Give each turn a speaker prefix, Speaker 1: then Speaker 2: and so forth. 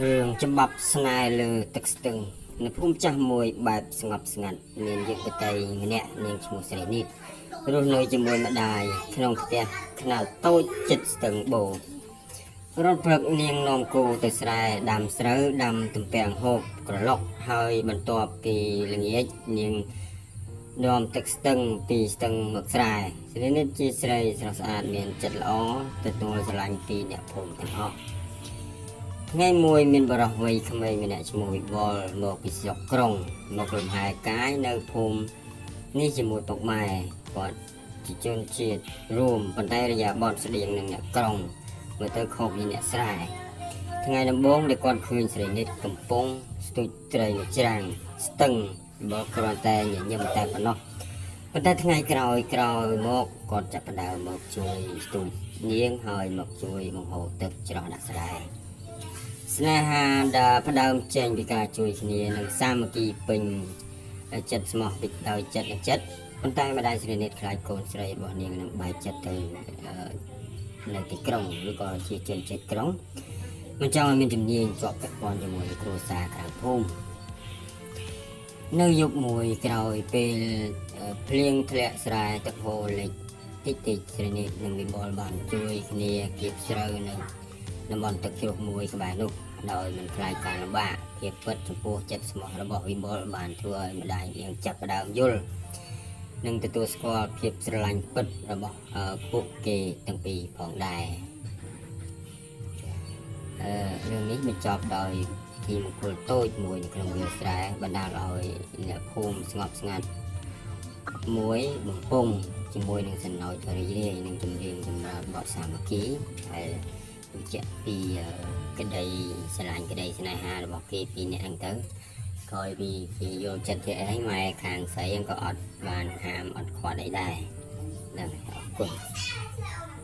Speaker 1: រឿងច្បាប់ស្នេហ៍លើទឹកស្ទឹងនៅភូមិចាស់មួយបែបស្ងប់ស្ងាត់មានយុវតីម្នាក់នាងឈ្មោះស្រីនីតរស់នៅជាមួយម្ដាយក្នុងផ្ទះខ្នាតតូចជិតស្ទឹងបូរត់ព្រឹកនាងនាំគោទៅស្រែដាំស្រូវដាំទំពាំងហូបក្រឡុកហើយបន្ទាប់ពីល្ងាចនាងនាំទឹកស្ទឹងពីស្ទឹងមកស្រែស្រីនីតជាស្រីស្រស់ស្អាតមានចិត្តល្អទទួលស្រឡាញ់ពីអ្នកភូមិទាំងអស់ ថ្ងៃមួយមានបរិះវ័យក្មេងម្នាក់ឈ្មោះវិវលមកពីស្រុកក្រុងមកលំហែកាយនៅភូមិនេះជាមួយពុកម៉ែគាត់ជាជនជាតិរួមប៉ុន្តែរយាប័តស្តៀងនឹងអ្នកក្រុងមើលទៅខុសពីអ្នកស្រែថ្ងៃដំបូងដែលគាត់ឃើញស្រីនិតកំពុងស្ទូចត្រីនៅច្រាំងស្ទឹងបើគ្រាន់តែញញឹមតែប៉ុណ្ណោះប៉ុន្តែថ្ងៃក្រោយក្រោយមកគាត់ចាប់ផ្ដើមមកជួយស្ទូចនាងហើយមកជួយបង្ហូរទឹកច្រោះដាក់ស្រែ ស្នេហាដែលផ្ដើមចេញពីការជួយគ្នានិងសាមគ្គីពេញចិត្តស្មោះពីដោយចិត្តនិងចិត្តប៉ុន្តែម្ដាយស្រីនិតខ្លាចកូនស្រីរបស់នាងនឹងបែកចិត្តទៅអឺនៅទីក្រុងឬក៏ជាជនជាតិក្រុងមិនចង់ឲ្យមានជំនាញជាប់ពាក់ព័ន្ធជាមួយនឹងគ្រួសារក្រៅភូមិនៅយប់មួយក្រោយពេលភ្លៀងធ្លាក់ស្រែទឹកហូរលិចតិចតិចស្រីនិតនិងវិបុលបានជួយគ្នាគៀបស្រូវនៅតំបន់ទឹកជ្រោះមួយក្បែរនោះ ដោយមិនខ្លាចការលំបាកភាពពិតចំពោះចិត្តស្មោះរបស់វិបុលបានធ្វើឲ្យម្ដាយនាងចាប់ផ្ដើមយល់និងទទួលស្គាល់ភាពស្រឡាញ់ពិតរបស់ពួកគេទាំងពីរផងដែរអឺរឿងនេះបញ្ចប់ដោយពិធីមង្គលតូចមួយនៅក្នុងវាលស្រែបណ្ដាលឲ្យអ្នកភូមិស្ងប់ស្ងាត់មួយបំពង់ជាមួយនឹងសំណោចរីករាយនិងចម្រៀងសម្រាប់បទសាមគ្គីហើយបញ្ជាក់ពីក្តីស្រឡាញ់ក្តីស្នេហារបស់គេពីរនាក់ហ្នឹងទៅក្រោយពីគេយល់ចិត្តជាអីម៉ែខាងស្រីហ្នឹងក៏អត់បានហាមអត់ខ្វាត់អីដែរហ្នឹងហើយអរគុណ។